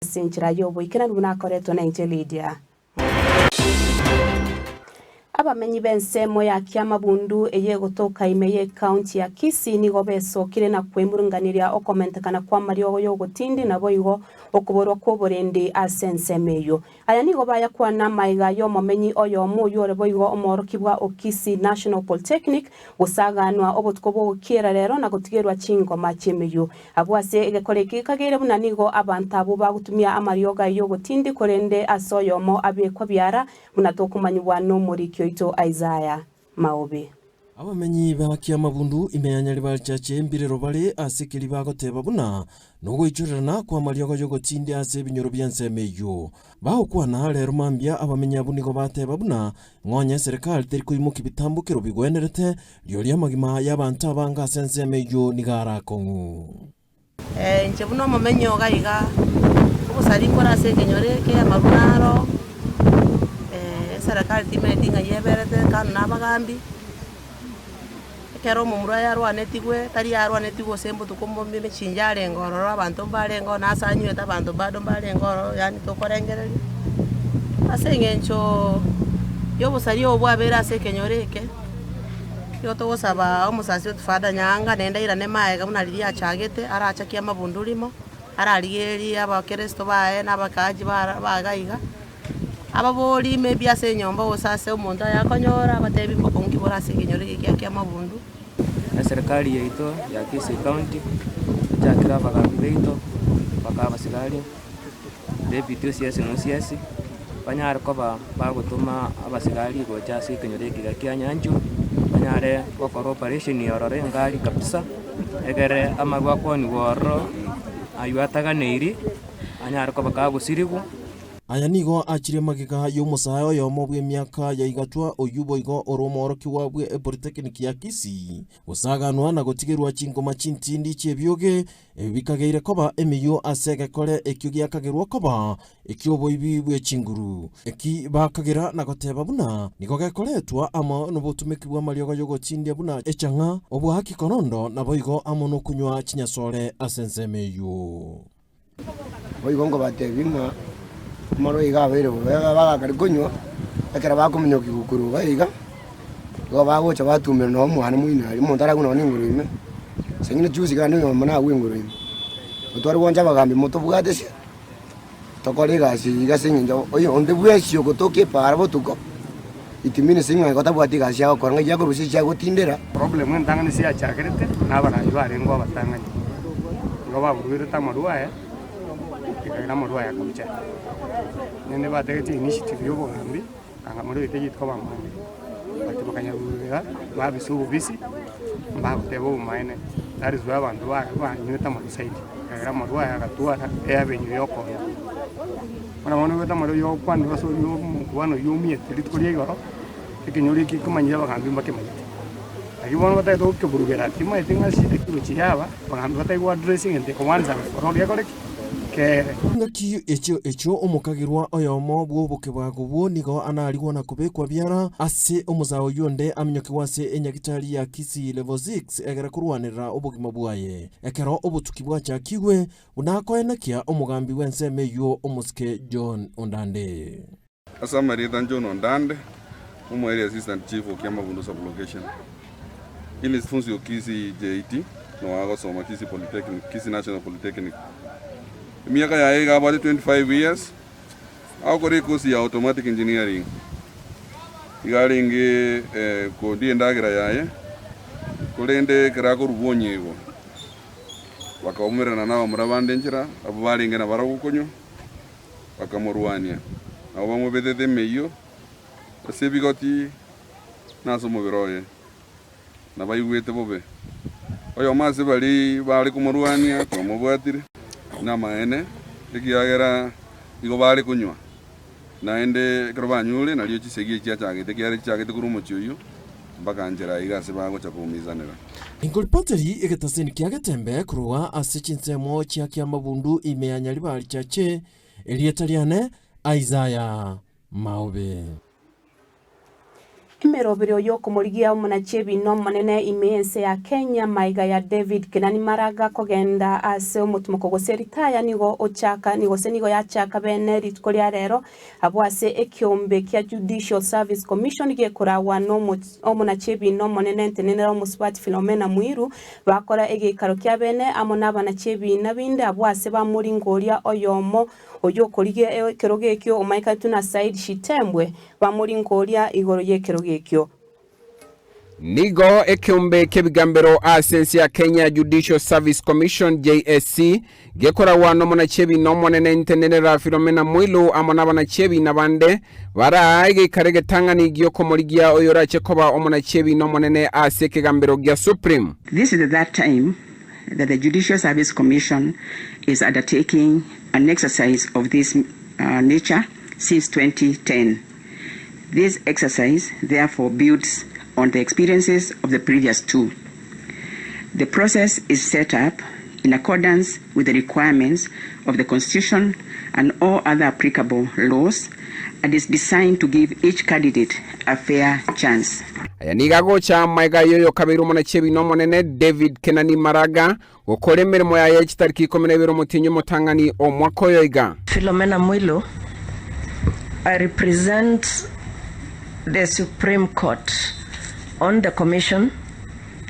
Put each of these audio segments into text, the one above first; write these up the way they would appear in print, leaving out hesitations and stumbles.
Ase enchera y'oboikeranu buna akoretwe nainche Lidia. Abamenyi b'ensemo ya Kiamabundu eye egotoka ime y'ecounty ya Kisii nigo besokire na kwemurunganeria okomentekana kw'amariogo y'ogotindi naboigo okoborwa kw'oborendi ase ensemo eyio. Aya nigo bayakwana amaiga y'omomenyi oyomo oyio ore boigo omoorokibwa o Kisii National Polytechnic gosaganwa obotuko bw'ogokiera rero na gotigerwa chingoma chi'emeyio. Abwo ase egekora eke gekageire buna nigo abanto abwo bagotumia amariogo ayio ogotindi korende ase oyomo abekwa biara, buna tokomanyigwa nomoriki oito Isaya. Maobe. Abamenyi ba Kiamabundu ime ya Nyaribarichache mbirero bare ase keria bagoteba buna nogoichorerana kw'amariogo y'ogotindia ase ebinyoro bi'ensemo eyio. Bagokwana rero mambia abamenyi abwo nigo bateba buna ng'onye eserekari teri koimokia bitambokero bigwenerete, rirorio amagima y'abanto abange ase ensemo eyio nigo arakong'u. Inche buna omomenyi o iga iga, obosari nkore ase ekenyoro eke, amarwa naro, eserekari timanyeti ng'ai eberete kando na abagambi, ekero omomura oye arwanetigwe, tari arwanetigwe gose mbotuko mbobe mechinja arenge ororo, abanto mbarenge ororo, na ase anywete abanto bado mbarenge ororo yaani tokorengereria, ase eng'encho ya obosari obo bwabeire ase ekenyoro eke. Nigo togosaba omosasi oito Father Nyaanga naende airane magega buna riria achagete, arachakie amabundu rimo, ararigererie abakeresto baye na abakaaji bara ba iga iga, ababorie maybe ase enyomba gose ase omonto aye akonyora abatebi mbokong'u ki bore ase ekenyoro eke kia kiamabundu. Eserekari yaito ya Kisii County, echakire abagambi baito, mpaka abasigari. Deputy OCS na OCS, banyare koba bagotoma abasigari gocha ase ekenyoro eke iga kia Nyanchwa, banyare gokora operation ororo engari kabisa, egere amarwa akwaniwa ororo, aywo ataganeiri, anyare koba kagosirigwa. Aya nigo achire magega y'omosae oyomo bw'emiaka ya igatwa oyio boigo ore omoorokigwa bwe Epolytechnic ya Kisii, gosaganwa na gotigerwa chingoma chintindi chi'ebioge Ebi bikageire koba emeyio ase egekore ekio giakagerwa koba eki'oboibi bwe chinguru. Eki bakagera na goteba buna nigo gekoretwa amo nobotumeki bw'amariogo y'ogochindia buna echang'a, oboaki korondo, naboigo amo nokonywa chinyasore ase ensemo eyio. Boigo nkobatebia ng'a omoro iga abeire bobe, bagakare konywa, ekero bakominyokia korwa iga iga, Igo bagocha batumera nonye omwana moino aria, omonto aragwe nonye na engoro ime, ase eng'encho juzi kare noyomo nagwe engoro ime. Totware gwancha abagambi motobwate ase, tokore egasi eye iga ase eng'encho oyo onde bwensi ogotoka epaara botuko, it means ng'a igo tabwati egasi agokora ng'ai akorusia echi agotindera. Problem entang'ani ase yachakerete, na abarai barenge abatang'ani, igo baburugerete amarwa aya, ekagera amarwa aya akabucha. Naende batagete initiative ya obogambi. Anga more oite rituko bamwangire, but bakanyarurera babisa obobisi, mbagoteba obomaene. That is why abanto ba banywete amarwa zaidi, ekiagera amarwa aya agatwara eavenue ya okonya. Bono bono oigwete amarwa ya okwanera ase oria omokubano oyio omiete rituko ria igoro, ekenyoro eki ekemanyire abagambi mbakemanyete. Lakini bono batagete gokeburugera timanyeti ng'a shida ki gochia yaba, abagambi batari go address egento eke once and for all gekore ki? Kere. Engaki echio echio omokagerwa oyomo bw'obokebago obwo nigo anarigwe na kobekwa biara ase omosae oyio onde aminyokigwe ase enyagitari ya Kisii Level 6 egere korwanerera obogima bwaye. Ekero obotuki bwachakigwe, buna akoenekia omogambi bw'ensemo eyio omosike John Ondande. Ase amarieta John Ondande, omo area assistant chief o Kiamabundu sub-location. Ini funsi o Kisii JT, no agosoma Kisii Polytechnic, Kisii National Polytechnic. Emiaka yaye iga abwate 25 years, agokora ekosi ya automatic engineering. Iga arenge eh, kodia endagera yaye, korende ekero akorubwa onyigo, bakaumerana nabamura bande nchera, abwo barenge nabarabwo konywa. Bakamorwania, nabo bamobetete emeyio ase ebigoti na ase omobere oye, na baigwete bobe. Oyomo ase baria baare komorwania twamobwatire namaene, ekiagera igo baare konywa, naende ekero banyure nario chisegi echi chiachagete, ekiagera chiachagete korwa omochie oyio mpaka nchera aiga ase bagocha koumisanera. Inkoripoteri egetaseni kia Getembe korwa ase chinsemo chia Kiamabundu ime ya Nyaribari Chache, erieta riane Isaiah Maobe. Emeroberio y'okomorigia omonachi ebiina omonene ime y'ense ya Kenya maiga ya David Kenani Maraga kogenda ase omotimoko gose ritaya nigo ochaka gose nigo yachaka bene rituko ria rero abwo ase ekeombe kia Judicial Service Commission gekoragwa nomonachi ebiina omonene ntenenera omosubati Philomena Mwiru bakora egeikaro kia bene amo nabanachi ebiina binde abwo ase bamoringoria oyomo oyio okorigia ekerogo ekio omaikaetwe na Said Shitembwe Bamorinkoria igoro y'ekerogo ekio. Nigo ekeombe ki'ebigambero ase ense ya Kenya Judicial Service Commission, JSC, gekoragwa nomonachiebiina omonene Ntenenera Philomena Mwilu amo nabanachiebina bande baraa egeikaro egetang'ani gi'okomorigia oyorache koba omonachiebiina omonene ase ekegambero gia Supreme. This is the third time that the Judicial Service Commission is undertaking an exercise of this nature since 2010. This exercise therefore builds on the experiences of the previous two. The process is set up in accordance with the requirements of the Constitution and all other applicable laws and is designed to give each candidate a fair chance. Aya nigo agocha amaiga y'oyokabeire omonachiebiina omonene David Kenani Maraga gokora emeremo yaye chitariki ikomi na ibere omotienyi omotang'ani omwaka oyo iga. Philomena Mwilu, I represent the Supreme Court on the commission.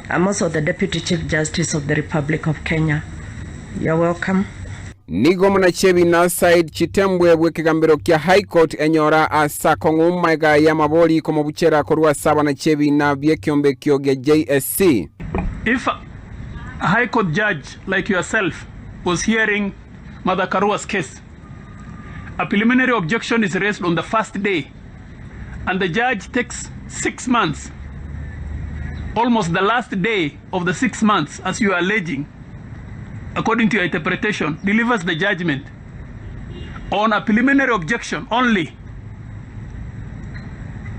I'm also the Deputy Chief Justice of the Republic of Kenya. You're welcome. Nigo omonachiebiina Said Chitembwe bw'ekegambero kia High Court enyora ase akong'u magega y'amabori komobuchera korwa ase abanachiebiina bi'ekiombe ekio gia JSC. If a High Court judge like yourself was hearing Martha Karua's case, a preliminary objection is raised on the first day and the judge takes 6 months, almost the last day of the 6 months as you are alleging, according to your interpretation, delivers the judgment on a preliminary objection only.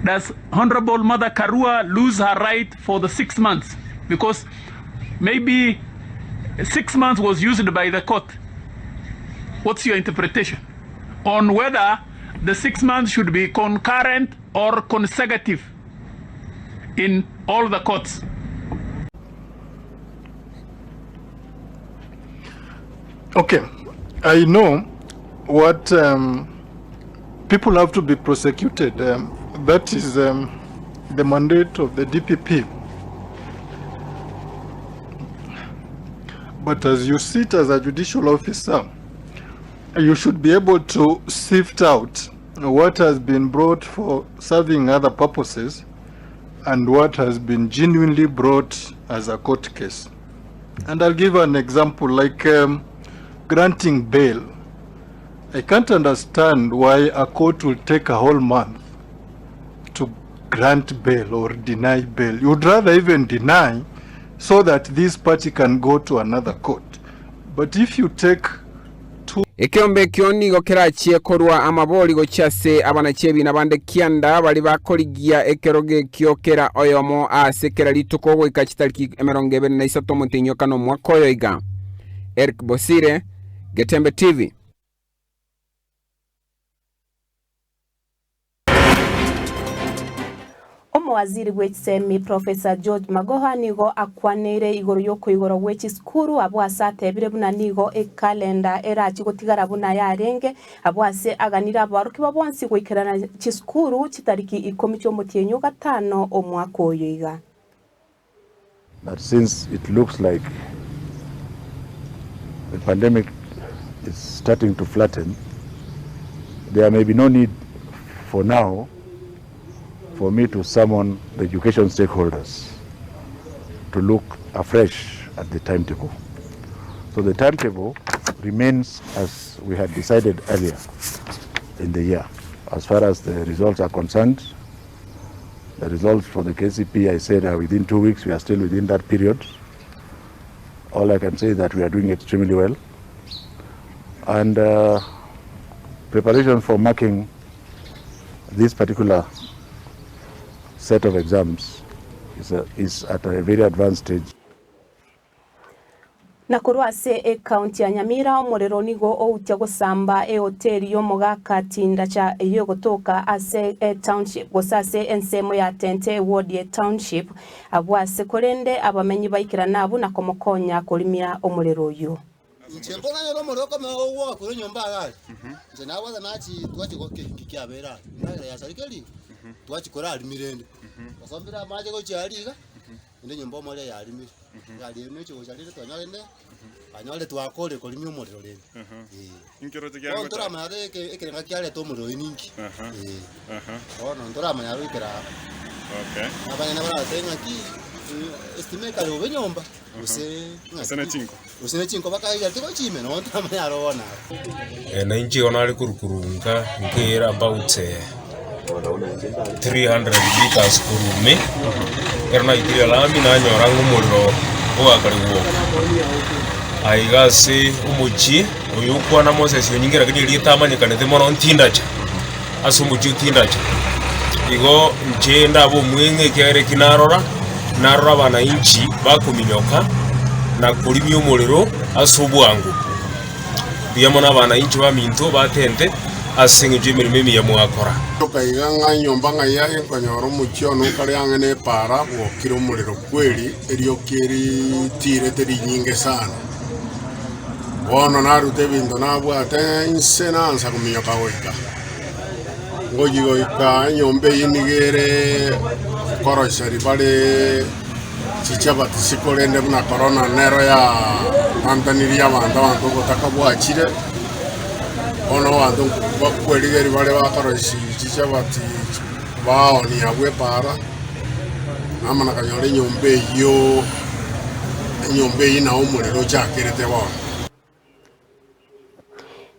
Does Honorable Mother Karua lose her right for the 6 months? Because maybe 6 months was used by the court. What's your interpretation on whether the 6 months should be concurrent or consecutive in all the courts? Okay, I know what um, people have to be prosecuted. Um, that is um, the mandate of the DPP. But as you sit as a judicial officer, you should be able to sift out what has been brought for serving other purposes and what has been genuinely brought as a court case. And I'll give an example like um, granting bail. I can't understand why a court will take a whole month to grant bail or deny bail. You'd rather even deny so that this party can go to another court. But if you take Ekeombe ekio nigo kerachie korua amabori gochia ase abanachiebiina bande kianda baria bakorigia ekerogo ekio kera oyomo ase kera rituko goika chitariki 23 omotienyi o kane omwaka oyo iga. Eric Bosire, Getembe TV. Omowaziri bw'echisemi Professor George Magoha nigo akwaneire igoro y'okoigorwa gwe chisukuru abwo ase atebire buna nigo ekalenda erachi gotigara buna yarenge abwo ase aganire abaorokigwa bonsi goikerana chisukuru chitariki ikomi chi'omotienyi o gatano omwaka oyo iga. That since it looks like the pandemic is starting to flatten, there may be no need for now for me to summon the education stakeholders to look afresh at the timetable. So the timetable remains as we had decided earlier in the year. As far as the results are concerned, the results for the KCP, I said, are within 2 weeks. We are still within that period. All I can say is that we are doing extremely well. And preparation for marking this particular set of exams is at a very advanced stage. Na korwa ase ekaunti ya Nyamira omorero nigo outia gosamba ehoteli y'omogaka Tindacha eyio egotoka ase etownship gose ase ensemo ya Tente eward ye township abwo ase korende abamenyi baikerana abwo na komokonya korimia omorero oyio. Inche nkong'anyora omorero okomenya ogwoka korwa enyomba iga aria, inche nabwata nachii twachia go ki ki kiabeire aria, endagera yasareka eriko, twachia korarimi rende, twasombire amache gochia aria iga, Ende enyomba omoerio yarimire, egari eye neche gocha rende twanyora rende, banyore twakorire korimia omorero rende, eh. Inki Bono ntoramanya ere eke ekerenga kiareta omorero oyo ninki, eh. Bono ntoramanya aro goikera aa. Abanyene baratebe ng'aki, estima ekare bobe nyomba, gose Gose ne chinko. Gose ne chinko bakaiga tigochi ime, nabo ntoramanya aro bono aro. Na inche igo nare korwa korwa nka nkaira about 300 meters korwa ime, ekero naitire elami nanyora ng'a omorero ogakare gwoka. Aiga ase omochie oyo okwana Moses Onyinga lakini erieta amanyekanete mono Ntindacha, ase omochie o Tindacha. Igo inche ndabe omweng'e ekiagera eki narora, narora abananchi bakominyoka na korimia omorero ase obwango. Mbuya mono abananchi baminto batente ase eng'encho y'emeremo emiya mwakora. Tokaiga ng'a enyomba ng'ai aye nkonyora omochie one okare ang'e nepaara bwokire omorero kweri, erioki eri tiirete rinyinge sana. Bono naruta ebinto nabwate inse nansa kominyoka goika. Ngochia goika enyomba eyio nigo ere koroseria bare chichabati chikorende buna korona nero yatantanirie abanto, abanto obotaka bwachire, bono abanto bakwerigeria bare bakorosia chichabati baonia abwo epaara, namana konyora enyomba eyio, enyomba eyio nao omorero ochakerete bono.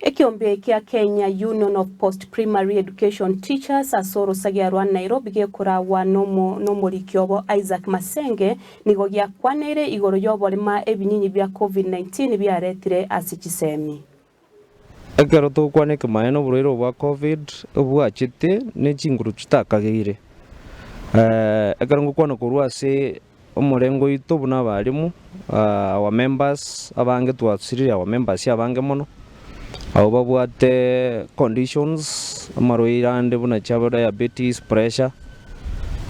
Ekeombe kia Kenya Union of Post Primary Education Teachers ase orosagia rwa Nairobi gekoragwa nomoriki obo Isaac Masenge nigo giakwaneire igoro y'oborema ebinyinyi bia Covid-19 biaretire ase chisemi. Ekero togokwana ekemaene oborwaire obo bwa Covid obwachete ne chinguru chitakageire. Ekero ngokwana korwa ase Omorengo oito buna abalimu, our members abange twasirire our members abange mono, abwo babwate conditions, amarwaire ande buna chiabo diabetes, pressure,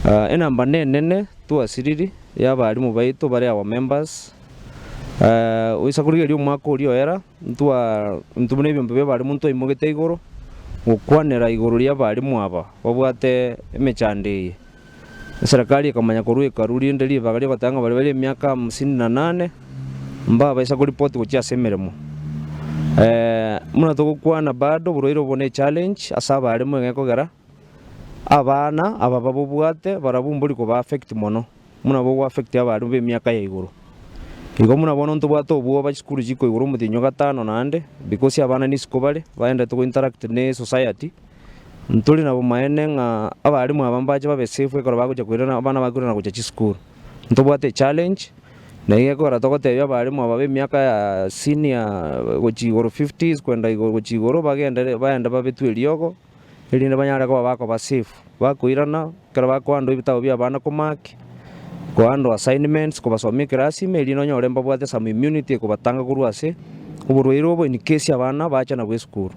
enamba nenene twasiriri ya abalimu baito bare our members, oisa korigereria omwaka oria oera, ntwa intwe buna ebiombe bia abalimu ntwaimogete igoro, gokwanera igoro ria abalimu aba babwate emechando eye. Eserekari ekamanya korwa ekaru rinde ribaga ri'ogoteba ng'a baria bare emiaka hamsini na nane mbabaisa koripoti gochia ase emeremo. Buna togokwana bado oborwaire obo ne challenge ase abaremu egekogera ekogera abana aba babobwate barabwo mbori koba affect mono buna bogo affect abaremu b'emiaka ya igoro. Igo buna bono ntobwate obwoba chisukuru chikoigorwa omotienyi o gatano naende because abana nisiko bare baenderete go interact ne society. Ntori nabomaene ng'a abalimu aba mbache babe safe ekero bagocha koirana abana bakoirana gocha chisukuru. Ntobwate echallenge, na iga ekogera togotebia abalimu aba ba emiaka ya senior gochia igoro fifties kwenda igoro gochia igoro bagendere baende babetwe eriogo, erinde banyare koba bakoba safe. Bakoirana, ekero bakohandle ebitabu bia abana komark, kohandle assignments, kobasomia ekerasi ime, erinde onyore mbabwate some immunity ekobatanga korwa ase oborwaire obo in case abana bacha nabwo esukuru.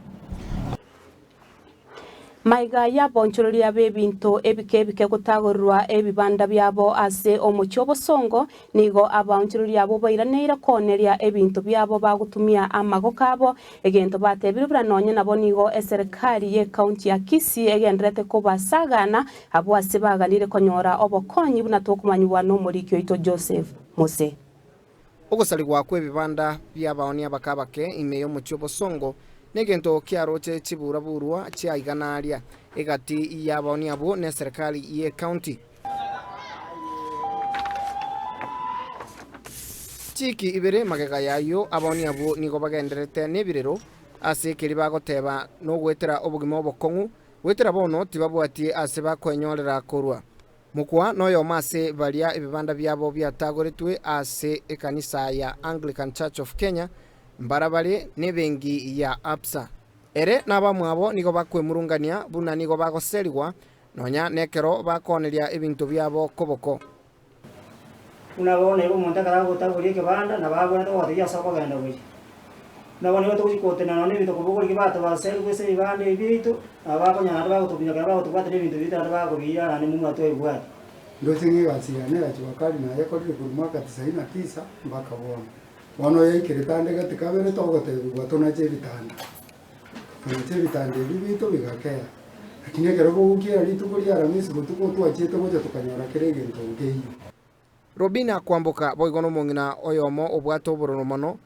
Maiga y'abaonchoreria b'ebinto ebike ebike gotagorerwa ebibanda biabo ase omochie obosongo, nigo abaonchoreria abwo bairaneire kooneria ebinto biabo bagotumia amagoko abo, egento batebire buna nonye nabo nigo eserekari y'ecounty ya Kisii egendererete kobasagana abwo ase baganire konyora obokonyi buna tokomanyigwa nomoriki oito Joseph Mose. Ogosarigwa kw'ebibanda bi'abaonia abake abake ime y'omochie obosongo negento kiaroche chiburaaburwa chia igana aria egati y'abaonia abwo n'eserekari y'ecounty. Chiiki ibere magega y'ayio abaonia abwo nigo bagendererete nebirero ase ekeri bagoteba nogoetera obogima obokong'u, goetera bono tibabwati ase bakoenyorera korwa. Mokwa noyomo ase baria ebibanda biabo biatagoretwe ase ekanisa ya Anglican Church of Kenya mbarabare nebenki ya Absa. Ere nabamwabo nigo bakwemurungania buna nigo bagoserigwa nonya nekero bakooneria ebinto biabo koboko. Buna bono iga omonto ekero agotaboria ekebanda, nabo abwenerete gogotebia ase okogenda gochia. Buna bono igo togochia gotenena nonya na ebinto kobogoria batobaseriwe ase ebibanda ebi biaito, nabo bakonyora naende bagotominyokera bagotobwatera ebinto biaito naende bakobiira naende momura twabibwate. Ndoche ng'a egasi yane ya jua kali nayekorire korwa mwaka tisaini na tisa mpaka bono. Bono yaikerete ande gati kabere togotebigwa tonache ebitanda. Tonache ebitanda ebi biaito bigakea. Lakini ekero bogokiera rituko ria Aramisi botuko twachiete gocha tokanyora kera egento nkeiyo. Robina kwamboka boigo nomong'ina oyomo obwate obororo mono,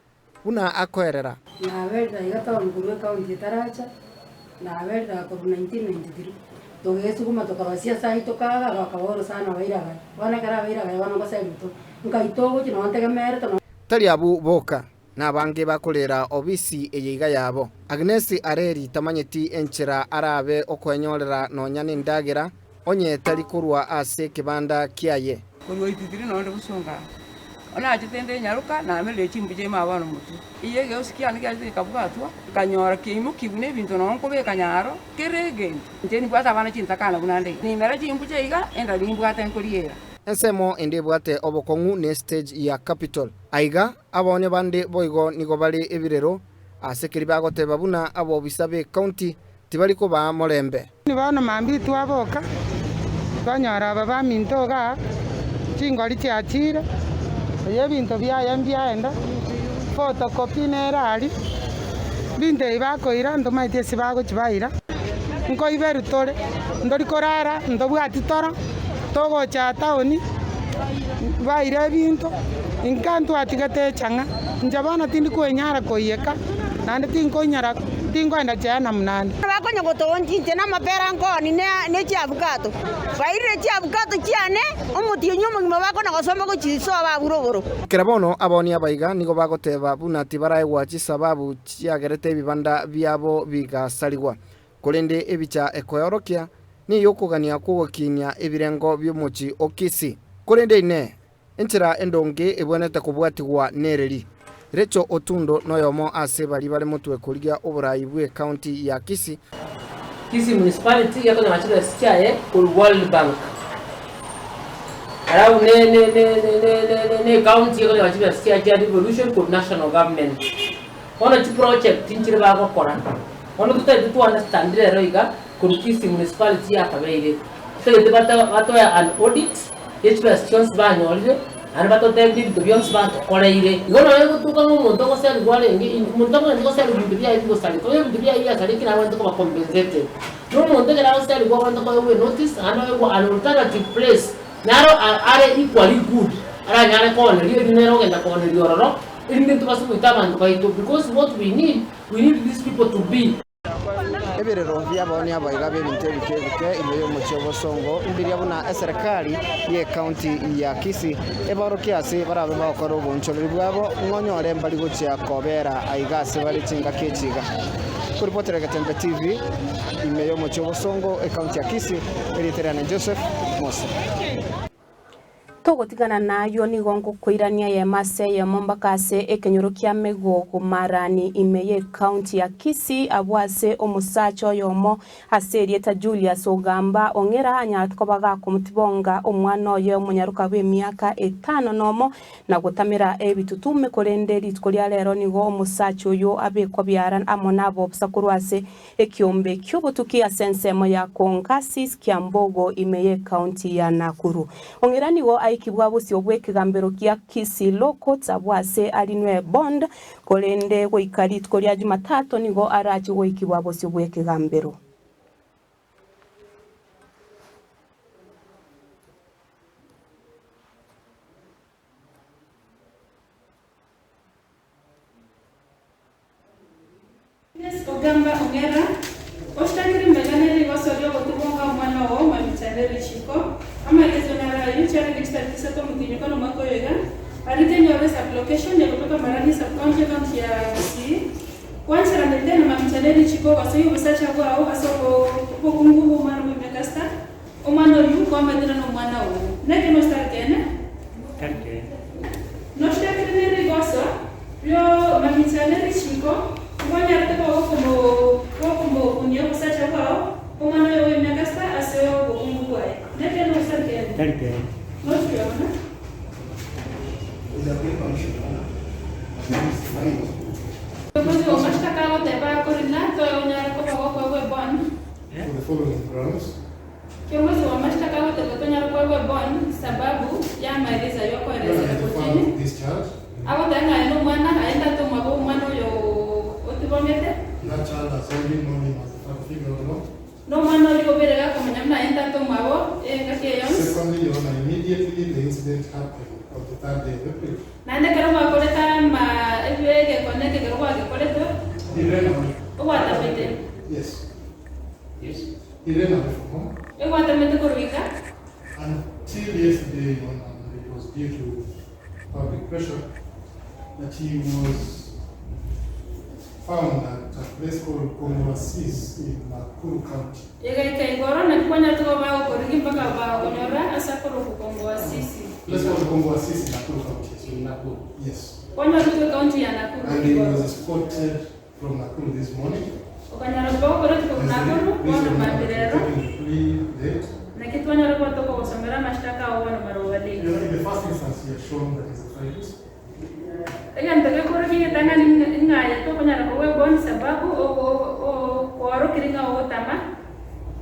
buna akoerera. Naberire aiga town korwa ecounty etaracha, naberire aa korwa 1993, togesuguma tokabasia ase aywo tokaga bakaba orosana abaire abaya. Bono ekero abaire abaya bono ngoseria to, nkai togochia nonye ntegemerete nonye. Tari abwo boka, nabange bakorera obisi eye iga yabo. Agnesi Areri tamanyeti enchera arabe okoenyorera nonya nendagera, onye tari korwa ase ekebanda kiaye. Korwa ititiri nonde bosongo aa. Onye nachete inde enyaroka, namerire chimbuche ime abana omotwe. Eyio egeosi kiane giachete gekabwatwa, nkanyora kiaimokigwe nebinto nonya nkobeka nyaro, kera egento. Inche nimbwate abana chintakana buna nde iga. Nimera chimbuche iga, endari nimbwate nkoriera. Ensemo ende ebwate obokong'u ne stage ya Capital. Aiga abaonia bande boigo nigo bare ebirero ase keria bagoteba buna abobisa be county tibari kobaa morembe. Bono mambia twaboka, twanyora aba baminto igaa, chingori chiachire, oyo ebinto biaye mbiaenda, photocopy nere aria, ebinto ebi bakoira ntomaeti ase bagochi baira, nkoiberwa tore, ntori korara, ntobwati toro, togocha town, baire ebinto, inka ntwatigete echang'a, inche bono tindi koenyara koiyeka, naende tinkonyara tinkoenda Jehanamu naende. Bakonya gotoonchia inche namapera nkoni ne chiabukato. Bairire chiabukato chiane omotienyi omogima bakona gosoma gochisoa abwo rogoro. Ekero bono abaonia abaiga nigo bagoteba buna tibaraegwa chisababu chiagerete ebibanda biabo bigasarigwa, korende ebicha ekoeorokia ney'okogania kw'ogokinia ebirengo bi'omochie o Kisii. Korende Inee! Enchera endonge ebwenerete kobwatigwa nereri. Rachel Otundo noyomo ase baria bare motwe korigia oborai bw'ecounty ya Kisii. Kisii Municipality gekonyora chibesa chiaye korwa World Bank. Alafu ne ne ne ne ne ne ne ecounty ekonyora chibesa chiaye chia devolution korwa national government. Bono chiproject nchire bagokora, bono totagete to understand rero iga korwa Kisii Municipality yakabeire, totagete bata batoe an audit. ye chibesa chionsi banyorire, naende batotebirie ebinto bionsi batokoreire. Igo nonya gotuka ng'a omonto ogoserigwa arenge, omonto tabwenereti goserigwa ebinto biaye bigosareka, onye ebinto biaye biasarekire nabwenerete koba compensated. Na omonto ekero agoserigwa abwenerete koegwa enotice naende oegwe an alternative place naro are equally good aranyare kooneria erio nere ogenda kooneria ororo, erinde ntobase goita abanto baito because what we need, we need these people to be. Ebirero bi'abaonia abaiga b'ebinto ebike ebike ime y'omochie o Bosongo mbiria buna eserekari y'ecounty ya Kisii ebaorokie ase barabe bagokora obonchoreri bwabo ng'onyore mbari gochia kobera aiga ase bare chingaki echi iga. Koripotera Getembe TV ime y'omochie o Bosongo ecounty ya Kisii erieta riane Joseph Mose. Togotigana nayio nigo ngokoirania eyemo ase eyemo mpaka ase ekenyoro kia Megogo Marani ime y'ecounty ya Kisii abwo ase omosacha oyomo ase erieta Julius Ogamba Ong'era anyarete koba gakomotibonga omwana oye omonyaroka bw'emiaka etano nomo na gotamera ebitutume korende rituko ria rero nigo omosacha oyio abekwa biara amo nabobisa korwa ase Ekiombe ki'obotuki ase ensemo ya Kongasis Kiambogo ime y'ecounty ya Nakuru. Ong'ira nigo aikigwa bosio bw'ekegambero gia Kisii Law Courts abwo ase arinwe bond, korende goika rituko ria Jumatatu nigo arache goikigwa bosio bw'ekegambero. Agnes Ogamba Ong'era, Oshitakire mbega nerigoso ri'ogotibonga omwana oo mamincha nerichiko, amaerezo naro ayio chiarenge chitariki isato omotienyi okane omwaka oyo iga, arite enyoro sub location egotoka Marani sub county ecounty ya Kisii, gwancheranete na mamincha nerichiko gosoyia obosacha bwao ase obokungu bw'omwana bw'emekasta, omwana oyio kwamaetire nomwana oo. Neke noshitari kene? Noshitakire nerigoso rio mamincha nerichiko, Nkonyarete gokomokunia obosacha bwao, omwana oyo bw'emiaka ase obokungu bwaye. Nekeene gose tari keene? Nochiona. following grounds. Kiongozi wa mashtaka agoteba tonyare koegwa ebond sababu ya amaelezo ayio Your Honor, akoeresera is kotini. found this child. Agoteba ng'a aye nomwana, aye ntata omwabo omwana oyo otibongete. That child has only known him as the father figure all along. Nomwana oria obeire gakomanya buna aye ntata omwabo engaki eye yonsi. Secondly, Your Honor, immediately the incident happened on the third day of April. Naende ekero gwakorete ama egekone eke ekero gwagekorete, He ran away. ogwatamete. Yes. Yes. He ran away from home. Egwatamete korwa ika. Until yesterday, Your Honor, and it was due to public pressure that he was found at a place called Kongoasis in Nakuru County. Egaika igoro, naki kwanyarete koba bagokorigia mpaka bagokonyora ase akorokwa Kongoasisi. Place called Kongoasis in Nakuru County. Yes. In Nakuru. Yes. Kwanyoretwe ekaunti ya Nakuru And he igoro. was escorted from Nakuru this morning. Okanyora koba gokoretwe korwa Nakuru bono mambia rero, naki twanyara koba tokogosomera amashtaka ao bono maroba You know, late. in the first instance, he has shown that he's a flight risk. Egento gekoro ki'egetang'ani ng'a aye tokonyara kogwa ebond sababu kwarokire ng'a ogotama.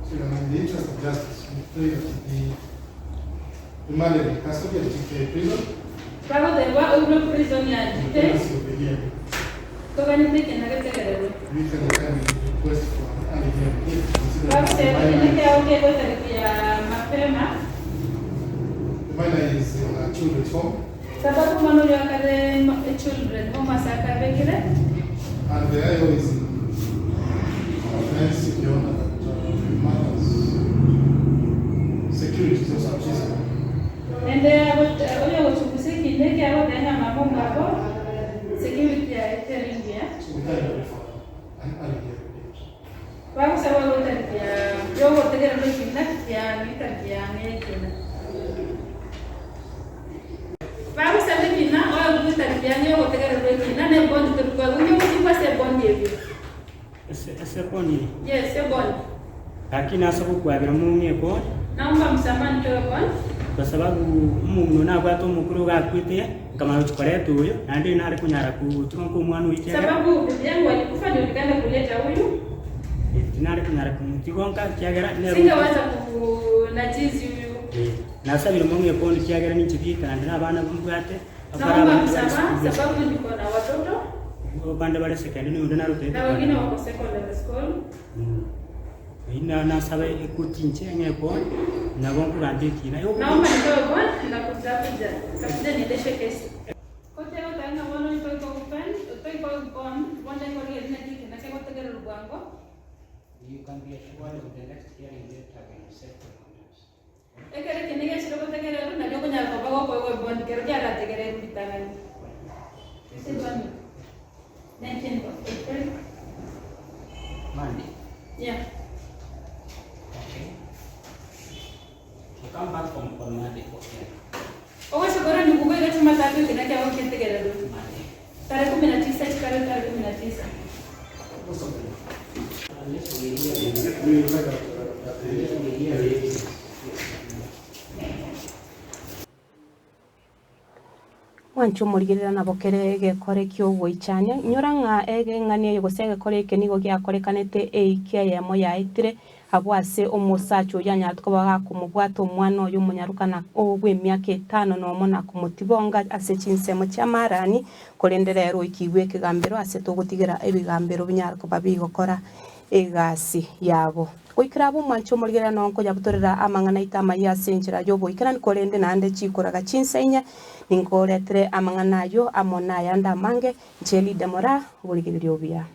So, you know, in the interest of justice, we pray that he be remanded in custody at GK prison. Bagotebwa oirwe prison ya In the GK. penalty of the hearing. Toganyete ekina getegererwe. We can kindly request for an early hearing date, considering that Bagoteba the ekina minor, kiao kegotariki ya mapema. the minor is in a children's home Sababu omwana oria akare children home ase akabekire. and the IO is in offense, Your Honor, that the mother's security is also at risk. Naende oyogochungusa ekina eke agoteba ng'a mama omwabo security yaye teri engiya. So we kindly pray for an early hearing date. Bagosaba gotariki ya yogotegererwa ekina kiang'e etariki yang'e y'ekina. Bagosaba ekina oegwe etariki yang'e yogotegererwa ekina na ebondi tori koegwa inki ogochikwa ase ebondi eyio. Ase ase eboni eye. Yes, ebond. Lakini ase ogokwabera mong'e eboni. Naomba msamaha nipewe bond. Kwa sababu omong'ina one nabwate omokoro iga akwete, nkamanya gochia koreta oyo, naende nare konyara gotiga nka omwana oyo ekiagera. Sababu bibi yangu alikufa ndio nikaenda kuleta huyu. Tinare konyara komotiga nka ekiagera nere Singeweza kunajizi huyu. Eh, nasabire mong'e eboni ekiagera ninche bieka naende na abana mbwate, abare Naomba abande bare msamaha esukuru. sababu niko na watoto. Abande bare secondary na onde narotete Na wengine wako secondary school. Eyio na nasaba ekoti inche ng'e ebond nabo nkogamba ekina. Naomba nipewe bond na kutakuja. Nitakuja niendeshe kesi. Koti egoteba ng'a bono ntoike open, toike bond, bondo ekorigereria naki ekina kegotegererwa bwango. You can be assured of the next hearing date having set for notice. Ekero ekina giachire gotegererwa nario okonyara koba gokoegwa ebond kero kiarategererwe ritang'ani. This is on 19th of April. Monday. Yeah. Okay. So come back from on Monday for hearing. Ogocha korende nigo iga Jumatatu ekina kiabo nketegererwe. Tarehe kumi na tisa chikare tarehe kumi na tisa. Unless we hear the, unless we hear the evidence. Yes. Mwanche omorigerera nabo kere egekore ki'ogoichania. Inyora ng'a egeng'ani eye gose egekore eke nigo giakorekanete eiki eyemo yaetire abwo ase omosacha oyio anyarete koba gakomobwata omwana oye omonyaroka na bw'emiaka etano nomo na komotibonga ase chinsemo chi'amarani, korende rero oikigwe ekegambero ase togotigera ebigambero binyare koba bigokora egasi yabo. Goikera abwo omwanche omorigerera noo nkoyabutorera amang'ana aito amayia ase enchera y'oboikeranu, korende naende chikoraga chinsa inye, ninkoretere amang'ana ayio amo nayande amange, inche Lydia Moraa, oborigereria obuya.